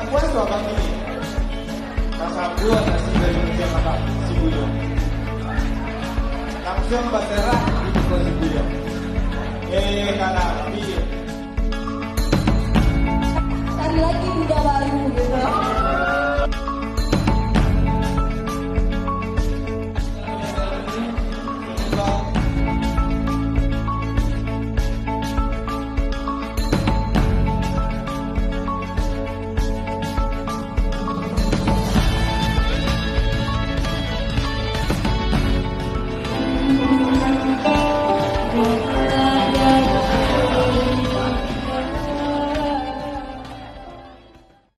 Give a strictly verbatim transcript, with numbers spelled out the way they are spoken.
Puas tu abang ni. Kasabuan nasi dari Mutia Katak, si Buyuang. Langsung baserak di muko si Buyuang. Eh, kalah, tapi Cari lagi duda baru.